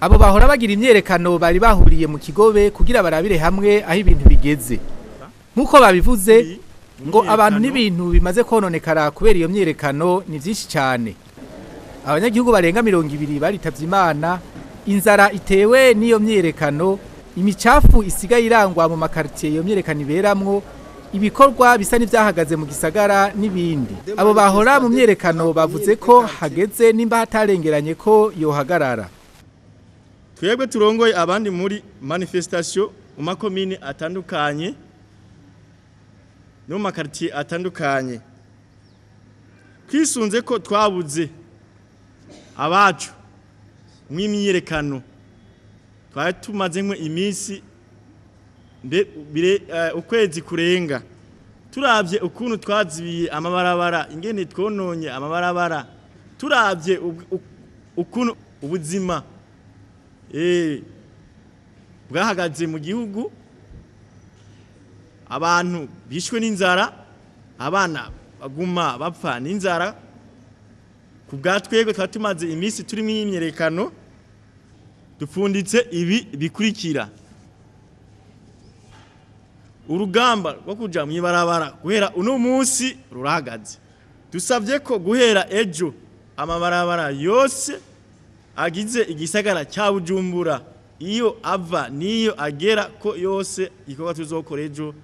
Abo bahora bagira imyerekano bari bahuriye mu Kigobe kugira barabire hamwe aho ibintu bigeze. Nk'uko babivuze, ngo abantu n'ibintu bimaze kononekara kubera iyo myerekano ni vyinshi cane. Abanyagihugu barenga 20 baritavye Imana, inzara itewe n'iyo myerekano, imicafu isigaye irangwa mu makartier iyo myerekano iberamwo, ibikorwa bisa n'ivyahagaze mu gisagara n'ibindi. Abo bahora mu myerekano bavuze ko hageze nimba hatarengeranye ko yohagarara. Twebwe turongoye abandi muri manifestation mu makomine atandukanye no mu makartier atandukanye, twisunze ko twabuze abacu mw'imyiyerekano twari tumazemwo iminsi ukwezi kurenga, turavye ukuntu twazibiye amabarabara, ingene twononye amabarabara, turavye ukuntu ubuzima bwahagaze mu gihugu, abantu bishwe n'inzara, abana baguma bapfa n'inzara. Ku bwa twebwe twari tumaze iminsi turi mw'imyiyerekano, dupfunditse ibi bikurikira: urugamba rwo kuja mw'ibarabara guhera uno munsi rurahagaze. Dusavye ko guhera ejo amabarabara yose agize igisagara cya Bujumbura, iyo ava niyo agera, ko yose igikorwa tuzokora ejo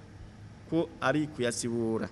ko ari kuyasibura.